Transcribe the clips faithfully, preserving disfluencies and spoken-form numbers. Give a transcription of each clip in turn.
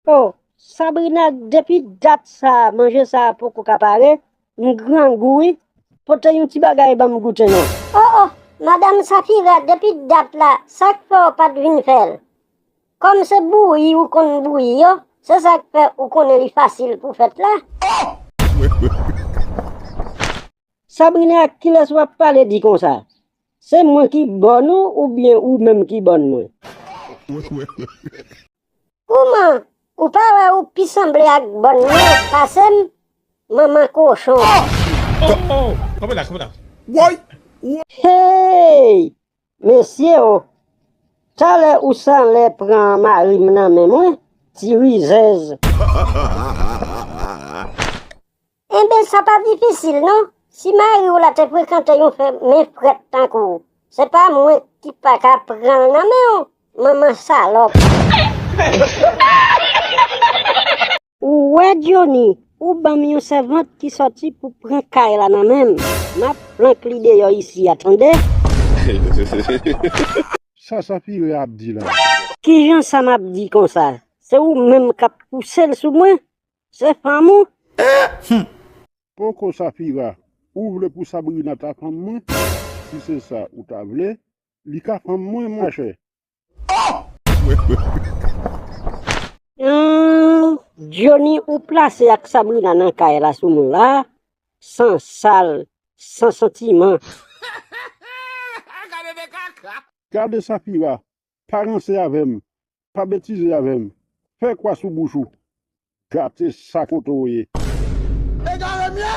Oh, Sabrina, depi dat sa a, manje sa a poko ka pare, m grangou wi. Pote yon ti bagay ban m goute non. Oh, oh, madanm Safira, depi dat la, sa k fè w pa t vin fè l? Kòm se bouyi ou konn bouyi yo, se sa k fè ou konnen li fasil pou fèt la. Sabrina, ak kilès w ap pale di konsa? Se mwen ki bòn ou oubyen ou menm ki bòn mwen? Kouman? Ou pa wè ou pi sanble ak bòn mwen pase m? Manman kochon. Oh, oh, kanpe la, kanpe la. Woy! Hey! Mesye o! Talè ou sanlè pran mari m nan men mwen, ti rizèz. Enben, sa pa difisil non. Si mari w la te frekante yon fanm frèt tankou w, se pa mwen ki pa ka pran l nan men w, manman salòp. Ou wè Johnny, ou ban m yon sèvant ki sòti pou pran kay la nan men m. M ap flank li deyò isi a, tande? Sa Safira ap di la? Kijan sa m ap di konsa? Se ou menm k ap pouse l sou mwen? Se fanm ou? Poko Safira, ou vle pou Sabrina ta fanm mwen? Si se sa ou ta vle, li ka fanm mwen, monchè. Hum, Johnny, ou plase ak Sabrina nan kay la sou mwen la, san sal, san santiman. Gade Safira, pa ranse avè m, pa betize avè m. Fè kwa sou bouch ou. Gate sa kote w ye. Egare m ye!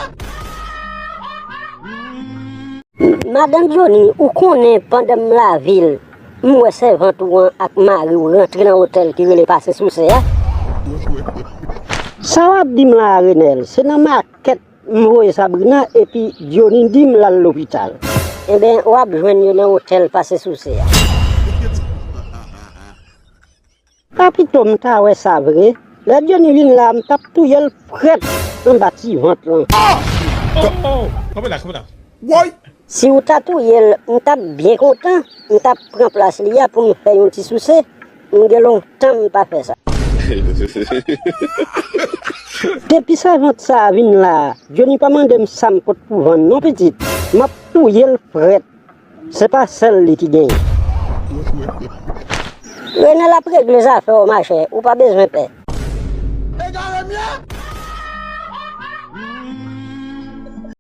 Madanm Johnny, ou konnen pandan m lavil, m wè sèvant ou an ak mari w rantre nan otèl ki rele Pase Souse a. Sa w ap di m la a, Renel? Se nan makèt m voye Sabrina epi Johnny di m l al lopital. Enben, w ap jwenn yo nan otèl Pase Souse a. A pito m ta wè sa vre. Lè Johnny vin la, m t ap touye l frèt anba ti vant lan. Oh, oh, kanpe la, kanpe la. Woy! Si w ta touye l, m t ap byen kontan. M t ap pran plas li a pou m fè yon ti souse. M gen lontan m pa fè sa. Depi sèvant sa a vin la a, Johnny pa mande m sa m pot pou vann non pitit. M ap touye l frèt. Se pa sèl li ki genyen. Renel ap regle zafè w, machè, ou pa bezwen pè.